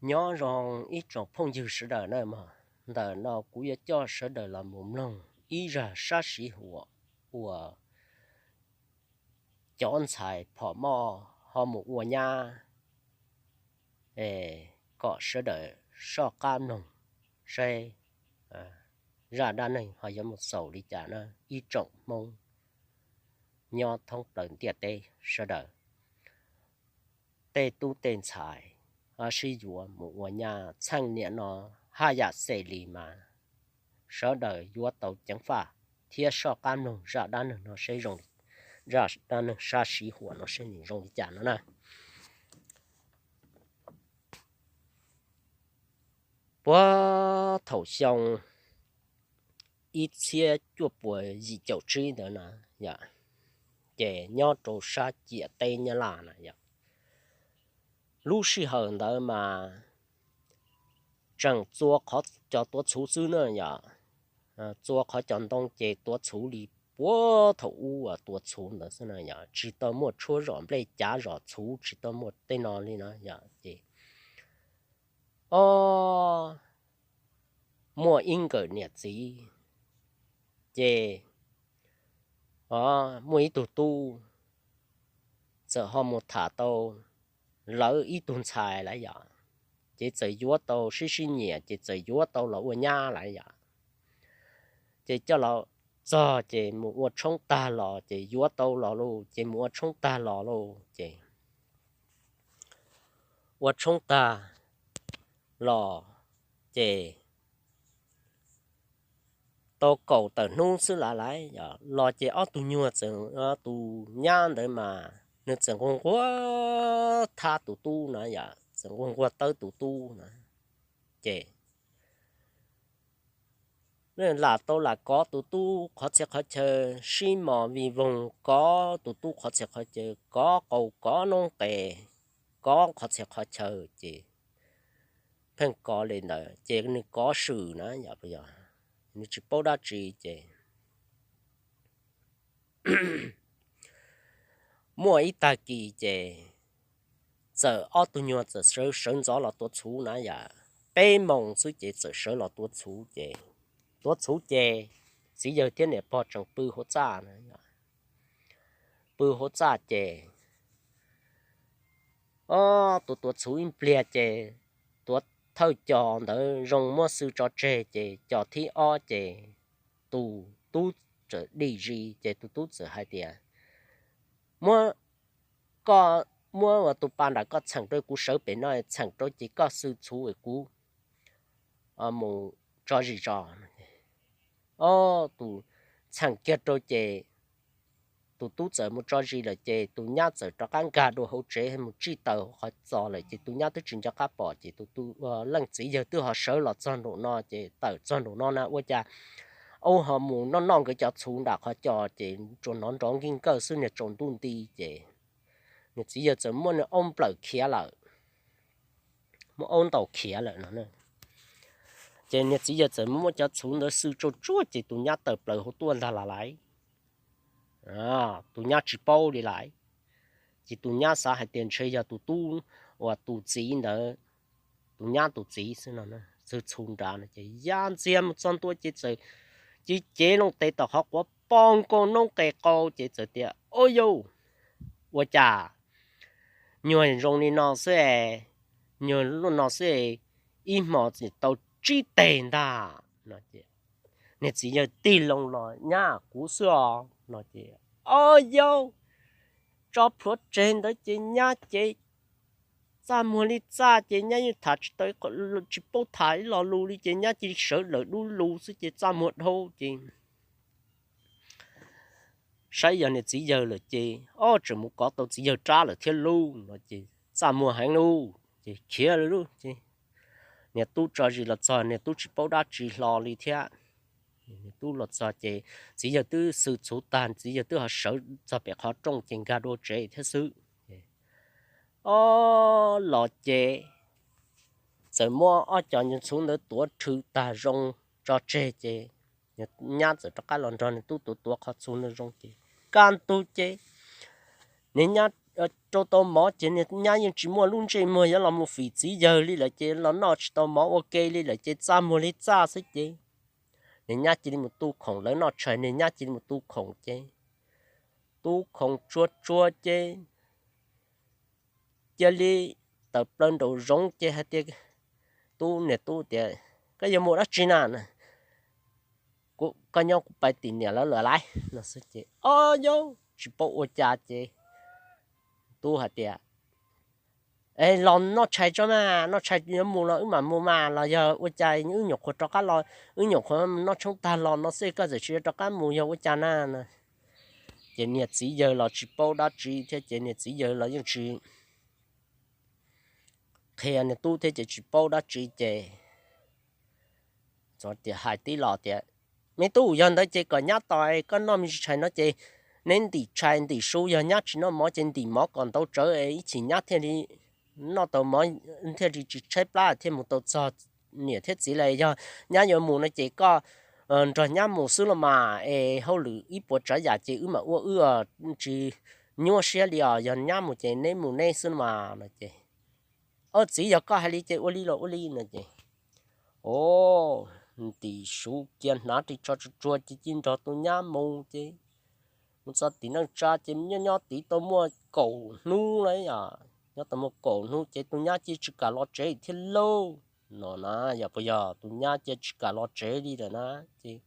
Nyob zoo ib tsoom phooj ywg sawv daws na mog, ntawm no kuv yuav coj sawv daws los mus mloog ib zaj sab siv huam uas cov ntxhais phom moj ho mus ua nyab, kom sawv daws soj qab mloog saib zaj dab neeg ho yuav mus xaus li cas na ib tsoom Hmoob nyob thoob plaws ntiaj teb sawv daws. Tej tub tej ntxhais sib yuav mus ua nyab txheej niam no haj yam xes li mas sawv daws yuav tau ceev faj thiab soj qab mloog zaj dab neeg no seb zoo, zaj dab neeg sab siv huam no seb nws zoo li cas no na. Puag thaum xyoo ib txhiab cuaj puas yim caum tsib ntawd na yom, ces nyob rau sab ciam teb Nyab Laj na yom, lub sij hawm ntawd mas tseem txua qhov cov tuav txhuv xwb na yom, txua qhov cov ntoo ces tuav txhuv li puag thaum ub uas tuav txhuv ntawd xwb na yom, tsis tau muaj tshuab zom nplej cav zom txhuv, tsis tau muaj tej no li na yom. Ces o, muaj ib nkawm niam txiv, ces o, muaj ib tug tub txawm ho mus tham tau lawv ib tug ntxhais lawm yom, ces txawm yuav tau sib sib nyiam ces txawm yuav tau los ua nyab lawm yom. Ces coj los txog ces mus ua tshoob tag los ces yuav tau los lauj, ces mus ua tshoob tag los lauj, ces ua tshoob tag los ces tau kaum tawm hnub xwb lawm lauj, los ces ob tug nyuag txawm, tus nyab ntawd mas nws txawm nquag nquag thab tus tub na yom, txawm nquag nquag tawb tus tub na. Ces lam tau lam kov tus tub qhov txhia qhov chaw, sib mos vij voog kov tus tub qhov txhia qhov chaw, kov qau kov noob qes, kov qhov txhia qhov chaw ces pheej kov li ntawd ces nws kov swm na yom, nws tsis paub dab tsi ces muaj ib tag kis ces txawm ob tug nyuag txawm sawv ntxov los tuav txhuv na yom, peb moos xwb ces txawm sawv los tuav txhuv ces, tuav txhuv ces txiv yawg thiab niam pog tseem pw hauv txaj na, pw hauv txaj ces o, tus tuav txhuv ib pliag ces tuav thawj cos ntawd zoo muab xwb tso tseg ces cos thib ob ces tus tub txawm dim zis ces tus tub txawm hais tias, muab, koj muab tus pa nram koj txheem rau kuv sawv pem no, txheem rau ces koj xwb txhuv es kuv mus tso zis tso. O, tus txheem kiag rau ces tus tub txawm mus tso zis lawm ces tus nyab txawm rov qab nkag dua hauv tsev mus tsij taws hauv qhov txos lawm ces tus nyab twb tsis nco qab pom ces tus, leej txiv yawg twb ho sawv los txog nraum no ces tawm txog nraum no na ua cas aub ho mus noj noj nkawd cov txhuv nram qhov cos ces tsuas hnov nrov nkij nkawj xwb niag tsaus ntuj nti ces niag txiv yawg txawm muab nws aub nplawm khiav lawm, muab aub ntaus khiav lawm no. Ces niag txiv yawg txawm muab cov txhuv ntawd xwb tsuaj tsuaj ces tus nyab tawm plaws hauv tuaj ntag lawm lauj. Tus nyab tsis paub li lawm, ces tus nyab xav hais tias ntshe yog tus tub uas tus txiv ntawd, tus nyab tus txiv xwb no, xwb txhuv nrad no ces ya ntxiag mus txog ntua ces txawm ci cev loo tes tom qhov quav poob nkaus noob qes qau ces txawm tias, o yau, ua cas nyuag zoo li no xwb, nyuag loj no xwb, ib hmos txawm tau tsib teg ntag no. Niag txiv yawg tig loo los, nyab, kuv xwb os no ces, o yau, tso plhuav tseg ntawd ces nyab ces txaj muag li txaj ces nyab yeej tham tsis tau, tsis paub tham ib lo lus li ces nyab cia li sawv daws dub lus xwb ces txaj muag dhau ces saib yog niag txiv yawg lawm ces, o, tseem mus kov tau txiv yawg rab lawm thiab lauj no ces txaj muag heev lauj ces khiav lawm lauj ces niag tub tso zis los txog, niag tub tsis paub dab tsi hlo li thiab. Niag tub los txog ces txiv yawg twb xwb txhuv tag, txiv yawg twb ho sawv txog pem qhov rooj ces nkag dua tsev thiab xwb. O, los ces txawm muab ob cov txhuv ntawd tuav rhwv tag zoo tso tseg ces nyab txawm rov qab los nrog niag tub tuav tuav qhov txhuv ntawd zoo ces kaj ntug ces niag nyab rau tau mov ces niag nyab yeej tsis muaj lub ntsej muag yuav los mus fim txiv yawg li lawm ces los noj tsis tau mov ua ke li lawm ces txaj muag li txaj xwb ces niag nyab cia li mus tu khoom, lawv noj tshais niag nyab cia li mus tu khoom ces tu khoom tsuag tsuag ces cia li tawm plaws nraum zoov ces hais tias, tub, niam tub tias, koj yuav mus dab tsi na? Koj nyob kuv pais tim niam lawv lawm lauj no xwb ces, o, yau, tsis paub ua cas ces tub hais tias, es los noj tshais tso mas, noj tshais yuav mus los wb mam mus mas, los yog ua cas wb nyuam qhuav rov qab los, wb nyuam qhuav noj tshoob tag los no xwb koj txawm tsis rov qab mus yog ua cas na? Ces niag txiv yawg los tsis paub dab tsi thiab ces niag txiv yawg los yeej tsis qhia niag tub thiab ces tsis paub dab tsi ces txawm tias hais tib los tias, me tub, yog ntawd ces kom nyab tos koj noj me ntsis tshais no ces neb ntim tshais ntim su, yog nyab tsis noj mov ces ntim mov kom ntau tsawv ib chim nyab thiaj li noj tau mov thiaj li tsis tshaib plab thiaj mus tau txog niam thiab txiv lawm. Yog nyab yuav mus no ces koj nrog nyab mus xwb los mas es hauj lwm ib puas tsav yam ces wb mam ua wb, tsis nyuaj siab li os, yog nyab mus ces neb mus neb xwb no mas no ces, o, txiv, yog koj hais li ces ua li los ua li no ces, o, ntim su cia hnav ris tsho tsuag tsuag ces cia nrog tus nyab mus ces mus txog tim neej tsa ces nyob nyob tid tau muaj kaum hnub lawm os, nyob tau muaj kaum hnub ces tus nyab cia tsis kam los tsev thiab lauj no na. Yog puas yog? Tus nyab cia tsis kam los tsev li lawm na ces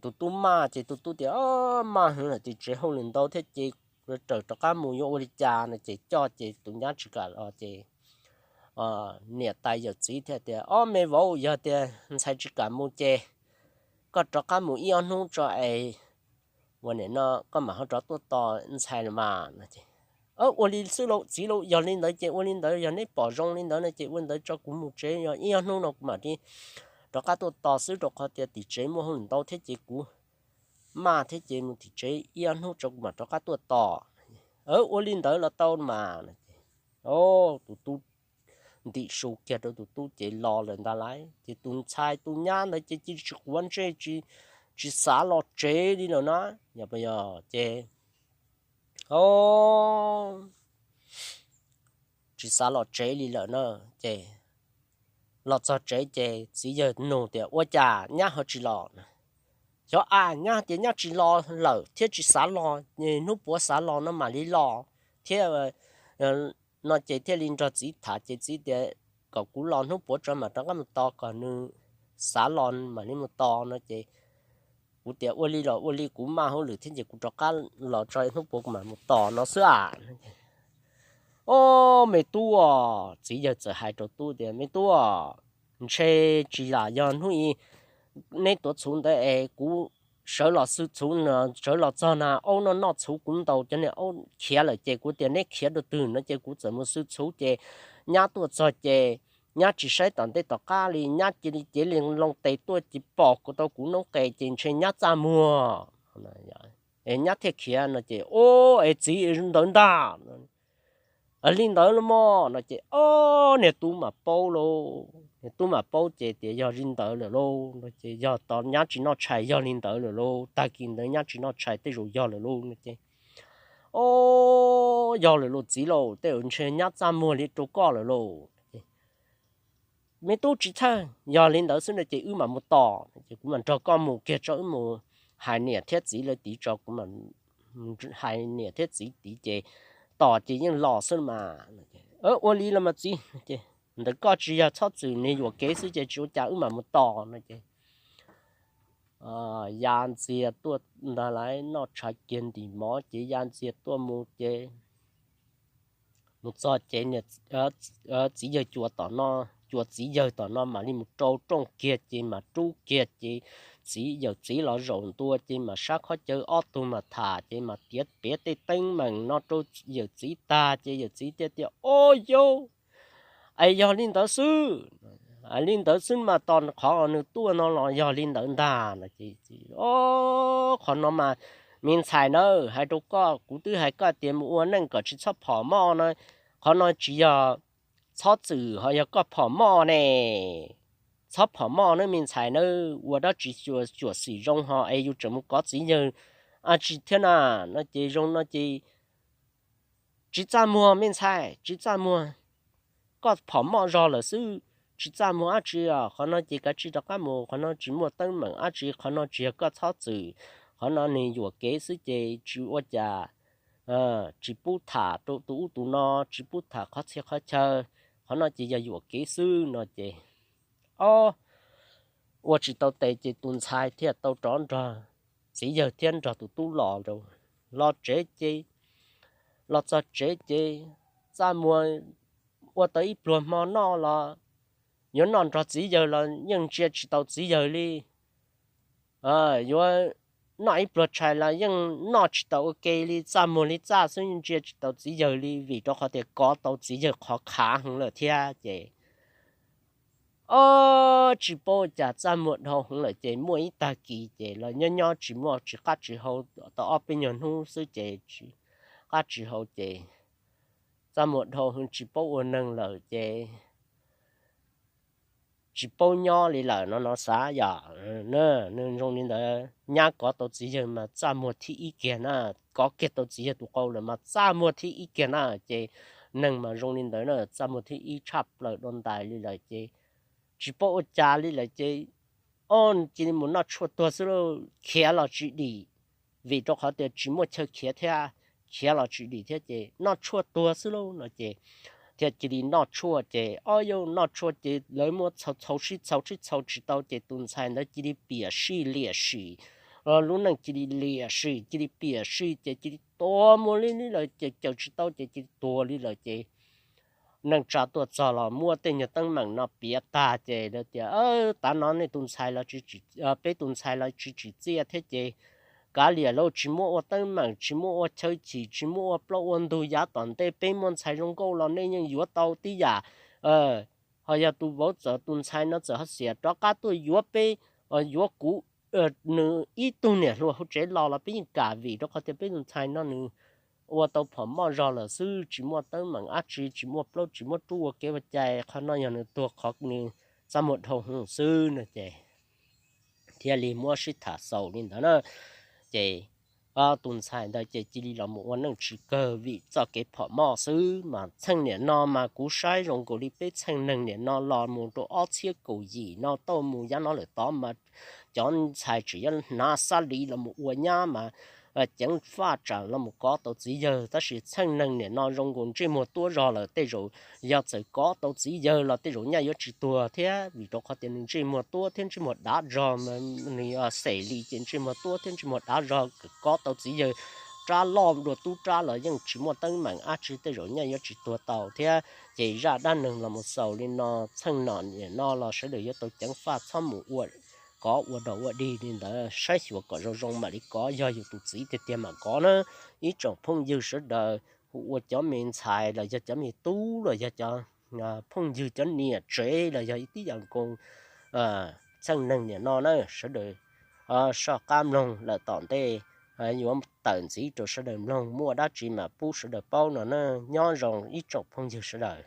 tus tub maj ces tus tub tias, o, maj heev lawm tim tsev hauj lwm ntau thiab ces raws rov qab mus yuav ua li cas no ces coj ces tus nyab tsis kam los ces niam tais yawm txiv thiaj tias, o, me vauv, yog tias ntxhais tsis kam mus ces koj rov qab mus ib ob hnub tso es ua nim no koj mam ho rov tuaj tos ntxhais los mas no ces, ua li xwb lauj txiv lauj, yog li ntawd ces ua li ntawd, yog neb pom zoo li ntawd no ces ua li ntawd tso kuv mus tsev, yog ib ob hnub no kuv mam li rov qab tuaj tos xwb, rau qhov tias tim tsev muaj hauj lwm ntau thiab ces kuv maj thiab ces mus tim tsev ib ob hnub tso kuv mam rov qab tuaj tos. Ua li ntawd los tau mas. Tus tub ntim su kiag rau tus tub ces los lawm ntag lauj. Ces tus ntxhais tus nyab ntawd ces cia tsis quav ntsej, tsis xav los tsev li lawm na. Yog puas yog? Ces, o, tsis xav los tsev li lawm na. Ces los txog tsev ces txiv yawg nug tias, ua cas nyab ho tsis los? Xyov a, nyab tias nyab tsis los lawm thiab tsis xav los, hnub puav xav los no mam li los thiab no ces thiaj li nrog txiv tham ces txiv tias kom kuv los hnub puav tso mam rov qab mus tos, kom nws xav los mam li mus tos no ces kuv tias ua li los ua li, kuv maj hauj lwm thiab ces kuv rov qab los tso hnub puav kuv mam mus tos no xwb a. O, me tub, txiv yawg txawm hais rau tub tias, me tub, ntshe tsis lam yog hnub i neb tuav txhuv ntawd es kuv sawv los xwb txhuv, sawv los txog na aub no noj txhuv kuv ntaus cov niag aub khiav lawm ces kuv tias neb khiav rau twg no ces kuv txawm mus xwb txhuv ces nyab tuaj txog ces nyab tsis saib tom ntej tom qab li, nyab cia li cev li loo tes tuaj ces pom kuv tau kuv noob qes ces ntshe nyab txaj muag es nyab thiaj khiav no ces, o, es txiv ntawd ntag. Li ntawd los mas no ces, o, niag tub mam paub lauj, niag tub mam paub ces tias yog li ntawd lawm lauj no ces yog tos nyab tsis noj tshais yog li ntawd lawm lauj, tag kis ntawd nyab tsis noj tshais tej zaum yog lawm lauj no ces, o, yog lawm lauj txiv lauj, tej zaum ntshe nyab txaj muag li rau koj lawm lauj. Me tub tsis txhawj, yog li ntawd xwb no ces wb mam mus tos, ces kuv mam nrog koj mus kiag tso, wb mus hais niam thiab txiv lawv tid tso, kuv hais niam thiab txiv tid ces tos ces yeej los xwb mas. Ua li los mas txiv, ntawm koj tsis yog txhob txwm, nws yuam kev xwb ces tsis ua cas, wb mam mus tos no ces ya ntxiag tuaj ntag lauj, noj tshav kiag ntim mov ces ya ntxiag tuaj mus ces mus txog ces txiv yawg cua tom no, cua txiv yawg tom no mam li mus rau rooj kiag ces mam rub kiag ces txiv yawm txiv los zaum ntua ces mam sab khob cawv ob tug mam tham ces mam tiav piav tej teeb meem no rau yawm txiv tag ces yawm txiv thiaj tias, o, yau, es yog li ntawd xwb, li ntawd xwb mas tos qhov nws tuaj no los yog li ntawd ntag no ces, o, qhov no mas me ntxhais nawb, hais rau koj, kuv twb hais koj tias mus ua neej kom tsis txhob phom moj no, qhov no tsis yog txhob txwm ho yog koj phom moj ne. Txhob phom moj nawb me ntxhais nawb, ua dab tsi xyuam xim zoo ho es yus tseem mus kov txiv yawg a tsi thiab na, no ces zoo no ces Tsis txaj muag me ntxhais, tsis txaj muag, koj phom moj zog lawm xwb, tsis txaj muag dab tsi os. Qhov no ces kav tsij rov qab mus, qhov no tsis muaj teeb meem dab tsi, qhov no tsis yog koj txhob txwm, qhov no nws yuam kev xwb ces tsis ua cas, tsis pub tham rau tus ub tus no, tsis pub tham qhov txhia qhov chaw, qhov no ces yog yuam kev xwb no ces, o, ua tsis tau tes ces tus ntxhais thiaj tau rov nrog txiv yawg thiab nrog tus tub los, los tsev ces, los txog tsev ces txaj muag ua tau ib pluag hmo noj los yuav noj nrog txiv yawg los yeej ntsia tsis taus txiv yawg li. Yuav noj ib pluag tshais los yeej noj tsis tau ua ke li, txaj muag li txaj xwb, ntsia tsis tau txiv yawg li, vim rau qhov tias kov tau txiv yawg qhov khav heev lawm thiab ces, o, tsis paub cas txaj muag dhau heev lawm ces muaj ib tag kis ces los nyob nyob tsis muaj tsis qab tsis hau, tau ob peb nyuag hnub xwb ces tsis qab tsis hau ces txaj muag dhau heev tsis paub ua neeg lawm ces tsis paub nyob li lawm no no xav yom. Nws zoo li ntawd nyab kov tau txiv yawg mas txaj muag thib ib kiag na, kov kiag tau txiv yawg tus qau lawm mas txaj muag thib ib kiag na ces neeg mas zoo li ntawd na, txaj muag thib ib tshaj plaws dua ntais li lawm ces tsis paub ua cas li lawm ces, o, cia li mus noj tshuaj tuag xwb lauj, khiav los tsis dim, vim rau qhov tias tsis muaj chaw khiav thiab, khiav los tsis dim thiab ces noj tshuaj tuag xwb lauj no ces thiaj cia li noj tshuaj ces, o, yog noj tshuaj ces lawv muab txhau txhau sib txhau sib txhau tsis tau ces tus ntxhais ntawd cia li piam sij liam sim, lub neej cia li liam sim cia li piam sij ces cia li tuag mus li lawm ces cawm tsis tau ces cia li tuag li lawm ces neej tsa tuaj txog los muab tej nyuag teeb meem no piav tag ces lawv tias, tav no nej tus ntxhais los, peb tus ntxhais los tsis tsim txiaj thiab ces kav liam lauj, tsis muab ua teeb meem, tsis muab ua chaw chim, tsis muab ua plaub ua ntug, yav tom ntej peb muaj ntxhais zoo nkauj los nej yeej yuav tau tib yam. Ho yog tus vauv txawm, tus ntxhais no txawm ho xiam rov qab tuaj yuav peb, yuav kuv, nws ib tug niam hluas hauv tsev los los peb yeej kam, vim rau qhov tias peb tus ntxhais no nws ua tau phom moj zog lawm xwb, tsis muaj teeb meem dab tsi, tsis muaj plaub tsis muaj rub ua kev ua cai, qhov no yog nws tuag qhov nws txaj muag dhau hwv xwb no ces thiaj li muab sib tham xaus li ntawd na ces tus ntxhais ntawd ces cia li los mus ua neej tsis kawg vim txoj kev phom moj xwb. Mas txheej niam no mas kuv saib zoo nkaus li peb txheej neeg niam no los mus rau ob txhiab kaum yim no tau mus yav no lawm tod mas cov ntxhais tseem yuav hnav xab li los mus ua nyab mas ceev faj tsam los mus kov tau txiv yawg, tab sis txheej neeg niam no zoo nkaus ntsej muag tuab zog lawm, tej zaum yog txawm kov tau txiv yawg los tej zaum nyaj yuav tsis tuag thiab, vim rau qhov tias nws ntsej muag tuab thiab ntsej muag dav zog, nws xes li ces ntsej muag tuab thiab ntsej muag dav zog, kov tau txiv yawg rab loj dua tub rab los yeej tsis muaj teeb meem dab tsi, tej zaum nyaj yuav tsis tuag tau thiab. Ces zaj dab neeg los mus xaus li no, txheej niam no los sawv daws yuav tau ceev faj txhob mus ua kov ua dog ua dig li ntawd, saib xyuas kom zoo zoo mam li kov, yog yus tus txiv tiag tiag mam kov na. Ib tsoom phooj ywg sawv daws, hu ua cov me ntxhais los yog cov me tub los yog cov phooj ywg, cov niam tsev los yog ib tib yam nkaus, txheej neeg niam no na sawv daws soj qab mloog lawm tom ntej yuav tawm ntxiv rau sawv daws mloog, muaj dab tsi mam pub sawv daws paub no na. Nyob zoo ib tsoom phooj ywg sawv daws.